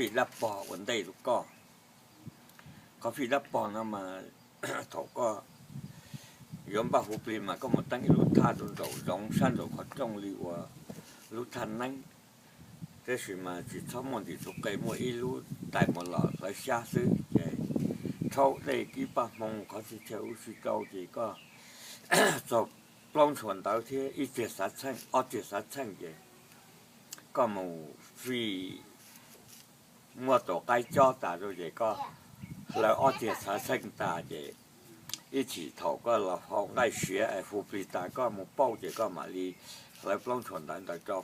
fij dab pog ua ntej rau koj. Qhov fij dab pog no mas thaum koj yuav npaj hu plig mas koj mus teeb ib lub thaj rau nraum zoov sab nraum qhov rooj li uas lub thaj neeb, tab sis mas tsis txhob muaj ntim txug qe, muaj ib lub tais mus los hlawv xyab xwb ces rhaub dej kib paj hmoo qhov txhia chaw ub tsis rau ces koj txog plaub ntshua ntawv thiab ib txhiab xav txheej ob txhiab xav txheej ces koj mus fij muab tus qaib cob tas rau ces koj hlawv ob txhiab xav txheej tas ces ib chim thaum koj los hau nqaij siav es hu plig tas koj mus pauj ces koj mam li hlawv plaub ntshua ntawv ntawd rau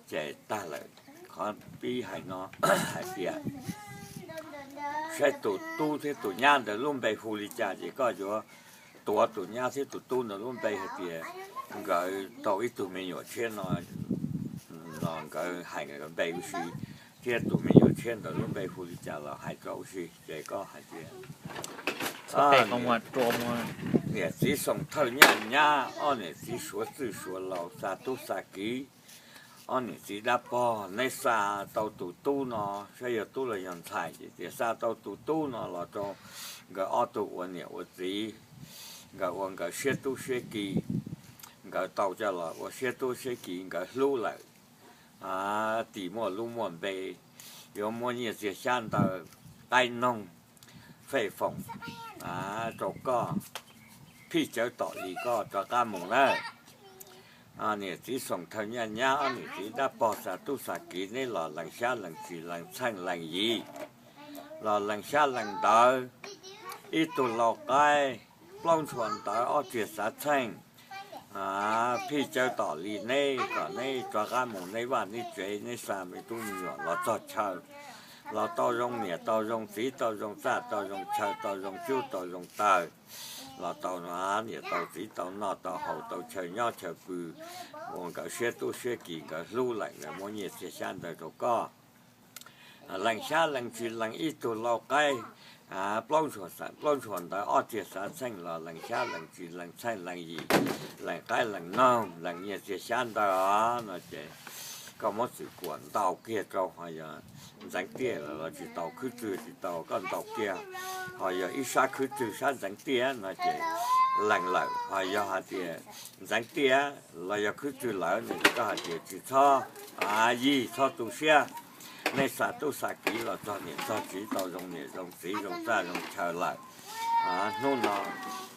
ces tag lawm. Qhov pib hais no hais tias saib tus tub thiab tus nyab ntawd lub npe hu li cas ces koj yuav tuav tus nyab thiab tus tub ntawd lub npe hais tias nkawd tau ib tug me nyuam tshiab no los nkawd hais nkawd npe ua si thiab tus me nyuam tshiab ntawd lub npe hu li cas los hais rau ua si ces koj hais tias niam txiv Xoom Thawj Nyaj Nyab, ob niam txiv Suav Txwj Suav Laus, xa tub xa kiv, ob niam txiv dab pog, neb xa tau tus tub no, saib yog tub los yog ntxhais ces tias xa tau tus tub no los rau nkawd ob tug ua niam ua txiv, nkawd ua nkawd siab tub siab ki, nkawd tau coj los ua siab tub siab ki nkawd hlub lawm, tim muaj lub muaj npe, yuav muab nyiaj txiag xyab ntawv, qaib noog, fej foom rau koj, phij cawv tom li koj rov qab mus na. Niam txiv Xoom Thawj Nyaj Nyab, ob niam txiv dab pog, xa tub xa kiv, neb los lees xyab lees txis lees txheej lees yim, los lees xyab lees ntawv, ib tug lau qaib, plaub ntshua ntawv, ob txhiab xav txheej, phij cawv tom li neb kom neb rov qab mus neb vaj neb tsev, neb xa me tub me nyuam los txog chaw los tau zoo niam tau zoo txiv tau zoo txaj tau zoo chaw tau zoo cub tau zoo taw, los tau niam tau txiv tau noj tau haus tau chaw nyob chaw pw, ua nkawd siab tub siab ki nkawd hlub lawm nkawd muab nyiaj txiag xyab ntawv rau koj. Lees xyab lees txis lees ib tug lau qaib, plaub ntshua xeem plaub ntshua ntawv ob txhiab xav txheej los lees xyab lees txis lees txheej lees yim, lees qaib lees noog lees nyiaj txiag xyab ntawv os no ces koj muab txwm kuam ntaus kiag rau ho yog ntxeev tiaj los tsis tau, khwb tswg tsis tau koj ntaus kiag ho yog ib sab khwb tswg sab ntxeev tiaj no ces lees lawm. Ho yog hais tias ntxeev tiaj los yog khwb tswg lawm no koj hais tias tsis txhob yig txhob tu siab, nej xa tub xa kiv los txog niam txog txiv tau zoo niam zoo txiv zoo txaj zoo chaw lawm. Hnub no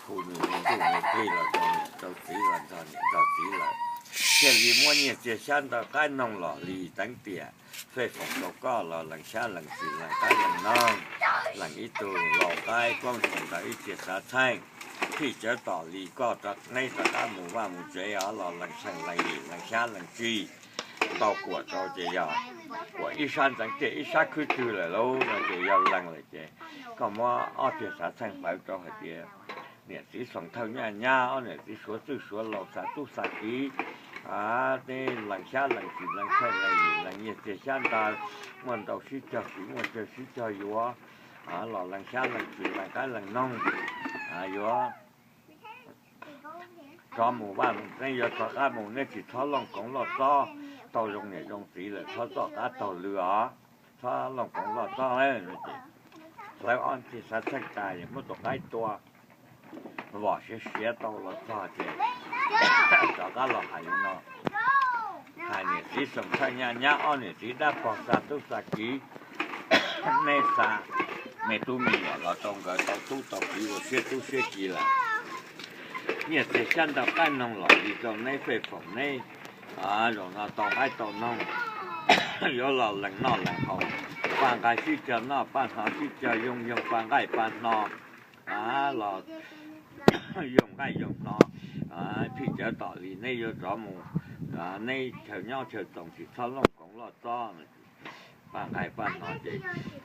hu nws me ntsuj me plig los rau niam rau txiv los nrog niam nrog txiv lawm, thiaj li muab nyiaj txiag xyab ntawv qaib noog los li teev tiam fej foom rau koj los lees xyab lees txis lees qaib lees noog, lees ib tug lau qaib plaub ntshua ntawv ib txhiab xav txheej, phij cawv tom li koj neb rov qab mus vaj mus tsev os los lees xeem lees yim lees xyab lees txis ntau kuam rau ces yog kuam ib sab ntxeev tiaj ib sab khwb tswg lawm lauj no ces yog lees lawm ces koj muab ob txhiab xav txheej hlawv rau hais tias niam txiv Xoom Thawj Nyaj Nyab, ob niam txiv Suav Txwj Suav Laus, xa tub xa kiv, neb lees xyab lees txis lees txheej lees yim lees nyiaj txiag xyab ntawv, muaj ntau sib cog siv muaj tsawg sib cog yuav, los lees xyab lees txis lees qaib lees noog, yuav rov mus vaj mus tsev yuav rov qab mus neb tsis txhob looj koov loj txob, tau zoo niam zoo txiv lawm txhob txoj qab taug lw os, txhob looj koov loj txob. Hlawv ob txhiab xav txheej tas muab tus qaib tua vom siav siav tau los txog ces rov qab los hais li no, hais niam txiv Xoom Thawj Nyaj Nyab, ob niam txiv dab pog, xa tub xa kiv, neb xa me tub me nyuam los rau nkawd tau tub tau kiv ua siab tub siab ci lawm. Nyiaj txiag xyab ntawv qaib noog los li rau neb fej foom neb, zaum no tau qaib tau noog yuav los lees noj lees haus, paj nqaij sib cog noj paj hno sib cog yoog yoog paj nqaij paj hno, los yoog nqaij yoog hno, phij cawv tom li neb yuav rov mus neb chaw nyob chaw txoos tsis txhob looj koov loj txob. Paj nqaij paj hno ces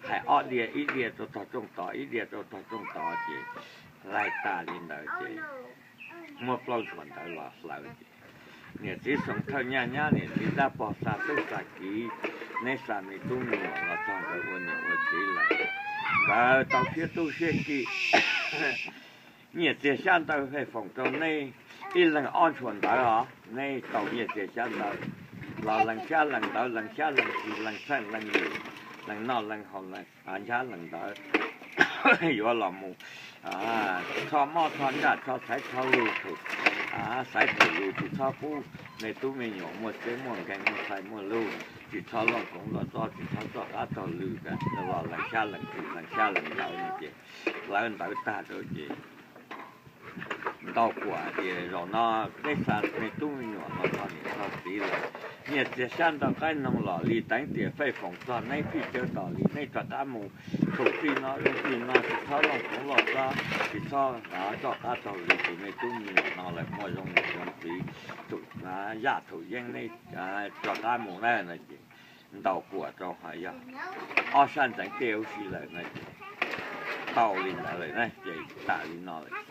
hais ob diav ib diav rau tog rooj tod ib diav rau tog rooj tod ces laig tas li ntawd ces muab plaub ntshua ntawv los hlawv ces niam txiv Xoom Thawj Nyaj Nyab, niam txiv dab pog, xa tub xa kiv, neb xa me tub me nyuam los txog nkawd ua niam ua txiv lawm, nkawd tau siab tub siab ci, nyiaj txiag xyab ntawv fej foom rau neb ib leeg ob ntshua ntawv os, neb tau nyiaj txiag xyab ntawv los lees xyab lees ntawv lees xyab lees txis lees txheej lees yim, lees noj lees haus, nchav lees ntawv, yuav los mus txhob mob txhob ntsaj, txhob xaiv txhob lug, xaiv thaum lug tsis txhob pub me tub me nyuam muaj txeeb muaj nkeeg muaj txhais muaj lug, tsis txhob looj koov loj txob, tsis txhob txoj qab taug lw, los lees xyab lees ntawv, lees xyab lees ntawv no ces lawv ntawv tag rau ces Ntaus kuam tias zaum no peb xa me tub me nyuam no txog niam txog txiv lawm, nyiaj txiag xyab ntau qaib noog los li teev tias fej foom txog neb phij cawv tos li neb rov qab mus, thaum txij no zoo txij no tsis txhob looj koov loj txob, tsis txhob txoj qab taug lw, tus me tub me nyuam no lawm muaj zoo niam zoo txiv, yaj thaum yeeb neb rov qab mus na no ces ntaus kuam rau ho yog ob sab ntxeev tej huv si lawm no ces tau li ntawd lawm na ces tas li no lawm.